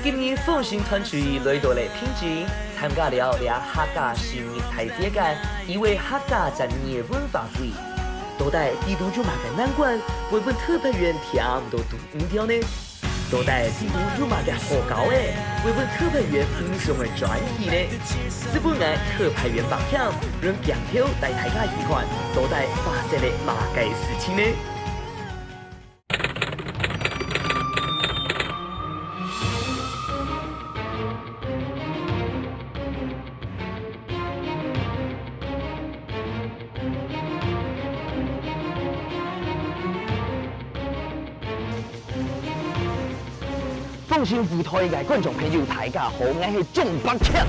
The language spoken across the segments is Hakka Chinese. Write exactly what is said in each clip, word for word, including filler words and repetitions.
今日風神團隊來到了平鎮，參加了這客家新年大節个一位客家節日个文化季。到底裡肚有麼个難關，會分特派員聽毋到肚毋著呢？到底裡肚有麼个好搞个，會分特派員毋想愛轉去呢？就分𠊎特派員白強，用鏡頭帶大家去看，到底發生了麼个事情呢？ 風神舞台个觀眾朋友，大家好，𠊎係鍾伯強。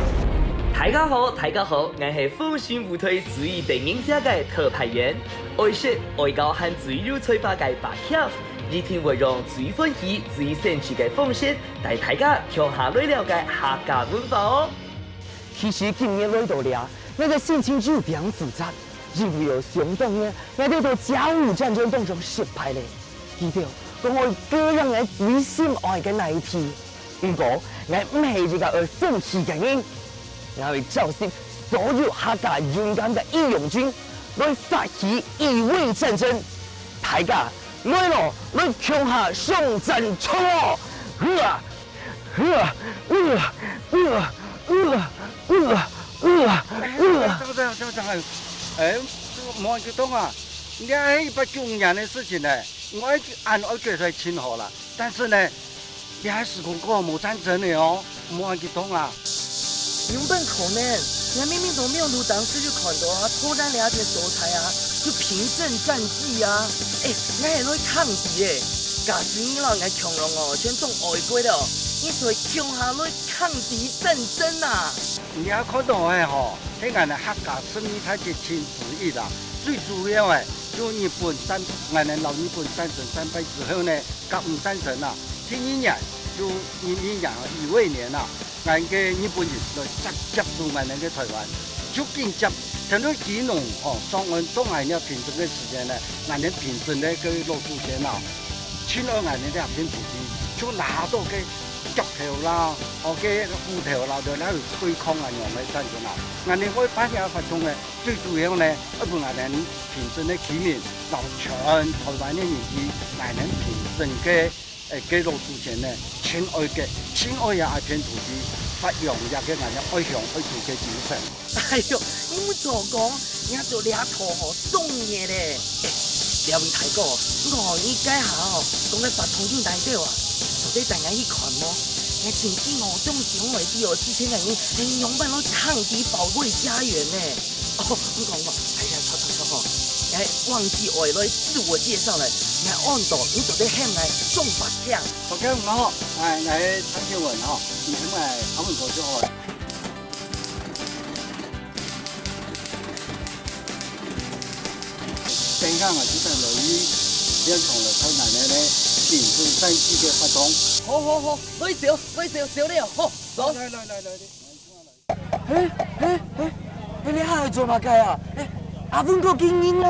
大家好，大家好，𠊎係風神舞台最得人惜个特派員，愛食愛搞還最有才華个伯強，一定會用最歡喜、最生趣个方式，帶大家共下來了解客家文化哦。其實今日來到這，𠊎个心情有點複雜，因為有想當年，𠊎兜在甲午戰爭當中失敗了。 佢兜講愛割讓𠊎最心愛个泥地。毋過，𠊎毋係一個愛放棄个人。𠊎愛召集所有客家勇敢个義勇軍，來發起義衛戰爭。大家來咯，來共下上戰場哦！啊！ 哎，校長，校長，哎，哎，莫恁激動啊！這係一八九五年个事情呢，𠊎恁愛解釋盡好啦。但是呢，這係時空過後無戰爭了哦，莫恁激動啊！仰般可能？𠊎明明在網路當中就看到啊，討論這片素材啊，就平鎮戰記啊。哎，𠊎係來抗敵个。假使你摎𠊎共樣哦，全當愛國了，你就會共下來 抗敵戰爭啊！你也看到个吼，係𠊎等客家十二大節慶之一啦。最主要个，就日本戰，𠊎等摎日本戰爭戰敗之後呢，甲午戰爭啊，第二年就日日年啊，乙未年啊，𠊎等个日本人來接接住𠊎等个台灣，就緊接，等到基隆吼上岸到𠊎等平鎮个時間呢，𠊎等平鎮个个老祖先啊，盡愛𠊎等這片土地，就拿到个 钁頭啦，哦，个斧頭啦，就來對抗恁樣个戰爭啊。𠊎等會辦這活動呢，最主要呢，愛分𠊎等平鎮个居民，摎全台灣个人知，𠊎等平鎮个，誒，个老祖先呢，盡愛个，盡愛這片土地，發揚這个𠊎等愛鄉愛土个精神。 哎喲，你莫做講，人家做這套吼，當熱咧。哎，這位大哥，你看吼，你該下吼，講个法通有哪兜啊？做得帶𠊎去看無？𠊎真經哦，當想愛知哦，之前个人係仰般來抗敵保衛家園呢。哦，你講講，哎呀，錯錯錯吼，哎，忘記愛來自我介紹了。𠊎安到，你做得喊𠊎鍾伯強。伯強你好，哎，𠊎係蔡秀文吼，你喊𠊎阿文哥就好了。 等下啊，就等落去，現場來看𠊎等呢，平鎮戰記个活動。好好好，來走，來走，走了，好，走。來來來來，嘿嘿嘿，你這下來做麼个啊？哎，阿文哥今日呢？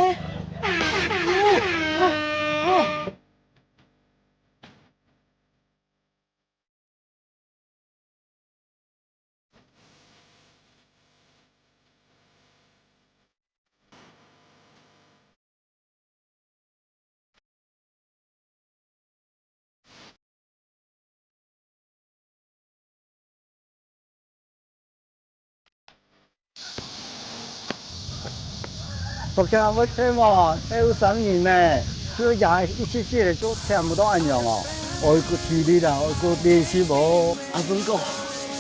伯強，你看無，該有三人呢，就這一息息仔就聽毋到恁樣哦。愛國主義啦，愛國歷史無？阿文哥，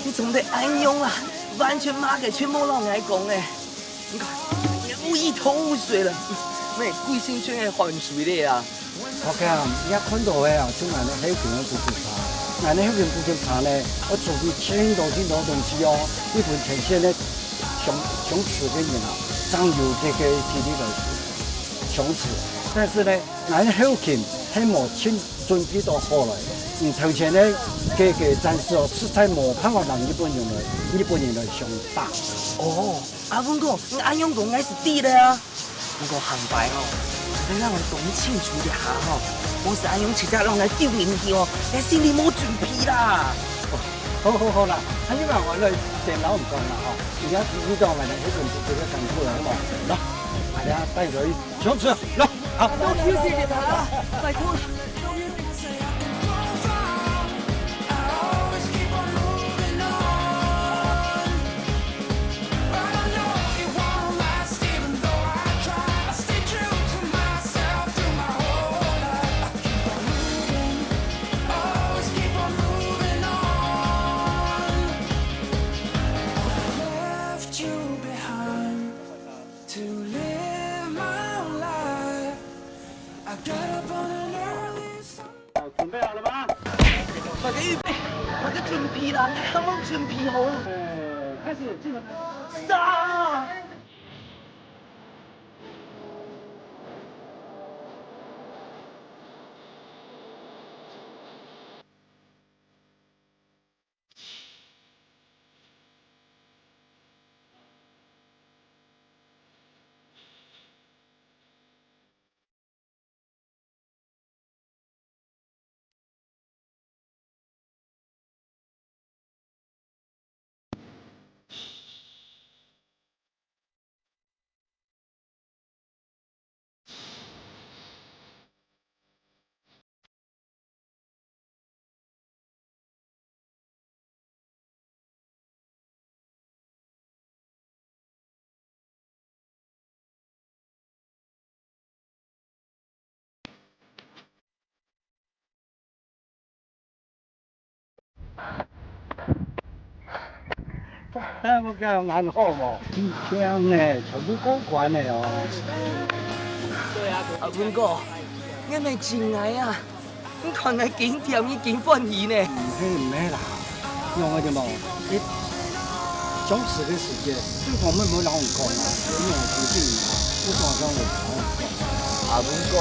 你做得恁樣啊，完全麼个全無摎𠊎講誒。你看，𠊎都一頭霧水了，𠊎歸身全係汗水咧啊！ 伯強，你也看到个啊，就𠊎等後勤个補給站。𠊎等後勤補給站呢，愛準備盡多盡多東西哦。日本前線个相，相持个人啊，正有這个體力來相持。但是呢，𠊎等後勤還無盡準備到好來。嗯，頭前呢，這个戰事哦，實在無辦法同日本人來，日本人來相打。哦， 阿文哥，你恁樣講𠊎係知了啊。毋過下擺吼，你愛講清楚一下吼，毋係恁樣直接摎𠊎丟入去哦，𠊎心裡無準備啦。哦，好好好啦，恁樣啊，𠊎來先摎你講啦吼，你要注意到𠊎等這陣子這个辛苦了，好無？來，大家帶佢去上車，來，好。多休息一下啊，拜託，多休息一下。好，準備好了嗎？大家預備，大家準備啦，大家攏準備好了。呃，開始，進門。上！哎，𠊎講恁好無？真靚呢，全部過關了哦。阿文哥，你毋係真愛啊！你看𠊎景點已經歡喜呢。毋係，毋係啦，因為對無？你上次个時間，對方乜無摎你講啊，你用手機啊，我早上有摎你講。阿文哥，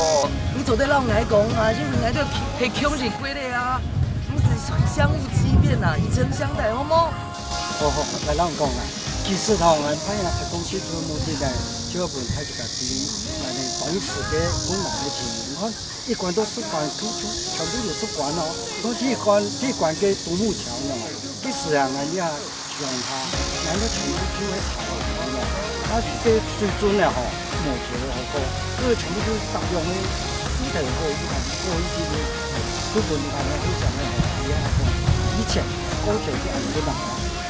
你做得摎𠊎講啊，因為𠊎都係共事過个啊，毋使相互欺騙啊，以誠相待，好無？ 好好，𠊎摎你講啊，其實吼，𠊎拍下个東西做目的呢，就愛分大自家知，𠊎等當時个困難个情形。你看，一關到十關，就，就全部有十關哦。你看這一關，這一關个獨木橋呢，其實啊，𠊎這鄉下，𠊎這全部就係茶園个，啊，該水圳呢吼，無橋个好過，所以全部都係搭用个，水頭好，你看過去个，就分你看个，非常个好，厲害个。以前，過去係恁樣个嘛。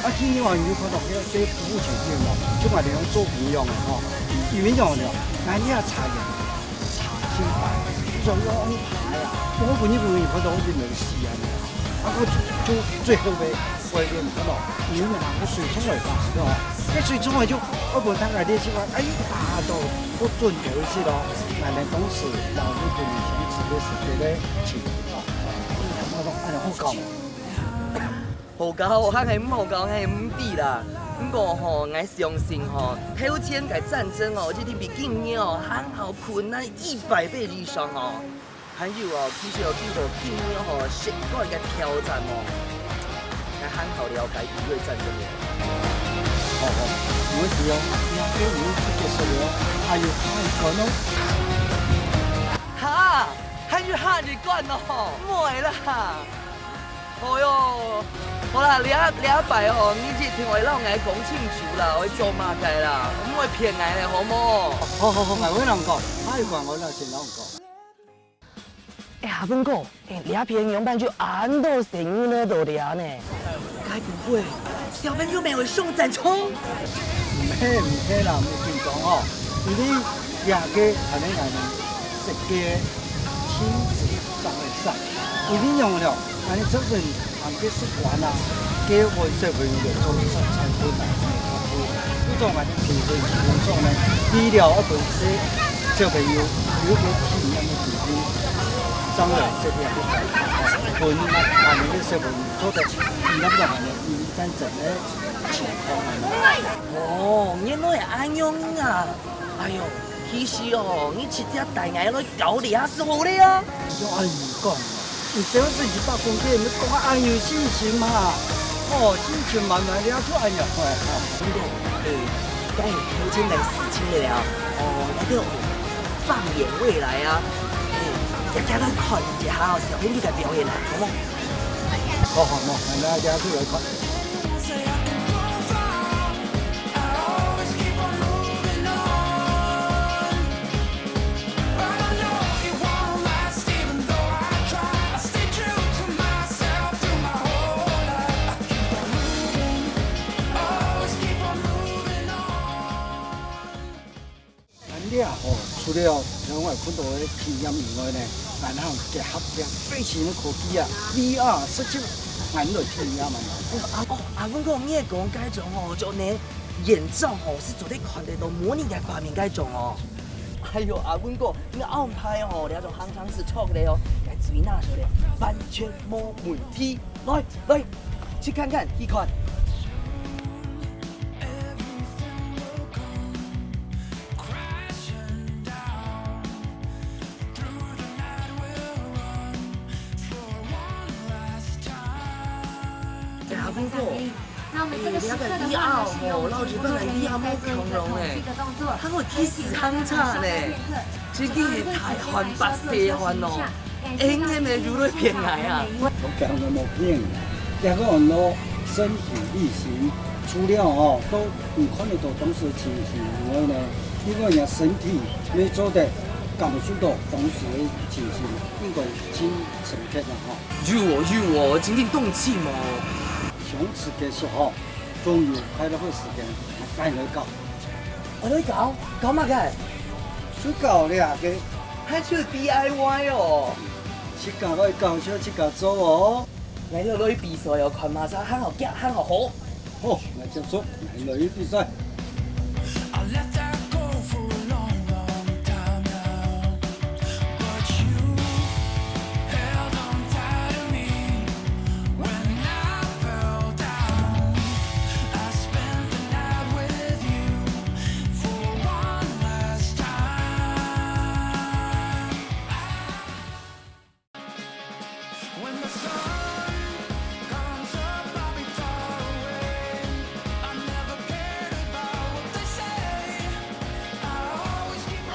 啊，今日哦，你看到該，該服務場景哦，就𠊎等用做一樣个吼，因為樣呢，𠊎這茶園，茶青白，就用排啊，我本來以為看到會變成死啊，啊，我就，就最後尾，我就看到，因為那個水沖來吧，是吧？該水沖來就，我本來大概練習完，哎，打到不準頭去咯，𠊎等當時老師本來想指个是這個情況，我講，哎呀，好搞。 好搞，還係毋好搞，𠊎係毋知啦。毋過吼，𠊎相信吼，頭前个戰爭哦，一定比今日哦，還較困難一百倍以上哦。還有哦，其實哦，經過今日吼，實在个挑戰哦，𠊎還較了解乙未戰爭了。哦，哦，毋會死哦，你看，這已經結束了哦，還有下一關哦。哈，還有下一關哦，毋會啦。 好喲，好啦，這，這擺哦，你一定愛摎𠊎講清楚啦，愛做麼个啦，毋愛騙𠊎咧，好無？好，好，好，𠊎會摎你講，下一關𠊎來先摎你講。哎呀，文哥，哎，這片樣般就恁多生意咧，都這呢。該不會，小朋友們有送獎狀？毋係，毋係啦，毋係講哦，因為這個恁樣恁樣設計親子障礙賽，因為樣了，恁樣造成 還个習慣啊，該位小朋友就做出產困難个學習。故所𠊎等評分基本上呢，除了愛分細小朋友有个體驗个培訓，當然這個也愛分𠊎等个小朋友做得體驗到𠊎等乙未戰爭个情況啊。哦，原來係恁樣啊！哎喲， 其實哦，你直接帶𠊎來搞這就好了啊！用恁樣講啊，你這樣子一百公斤，你講啊恁有信心嘛？哦，信心滿滿，這就恁樣，哎，哎。不過，呃，該頭前个事情了，哦，該個放眼未來啊，哎，大家都看一下哦，小朋友个表演啊，好無？好好，那咱大家就来看。咱這吼，除了頭先𠊎看到个體驗以外呢，咱還有結合這最新个科技啊，V R實境，咱來體驗啊。哦，阿，哦，阿文哥，你係講該種哦，就你眼罩吼，係做得看得到模擬个畫面該種哦。哎喲，阿文哥，你安排哦，這種行程係著个哦，來注意哪首咧，完全無問題。來，來，去看看，去看。哎，阿公哥，那我们这个时刻的话呢，哎，那个V R哦，是由我们的工作人员在做一个动作，然后第四行程呢，这个是太环保、太环保哦。 哎，你也没如何骗来啊？我讲个没骗你，这个很多身体力行，除了哦，都你看得到当时的情形以外呢，因为你的身体没做得感受到当时的情形，应该真深刻了哈。有哦，有哦，真正动气嘛。上次结束吼，终于快乐个时间，还赶来搞。 哦，你搞，搞麼个？就搞這个。還就D I Y哦。自家愛搞就自家做哦。來，來，來比賽哦，看麼儕還好夾，還好好。好，來接觸，來，來比賽。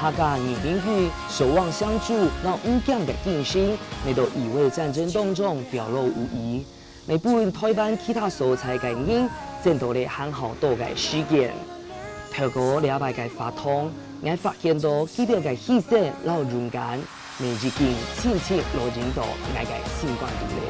客家二零一，守望相助摎毋驚个精神，來到乙未戰爭當中表露無遺。 乜分臺灣其他所在个人爭到了還較多个時間。透過這擺个活動，𠊎發現到佢兜个犧牲摎勇敢，乜已經深深烙印到𠊎个心肝肚了。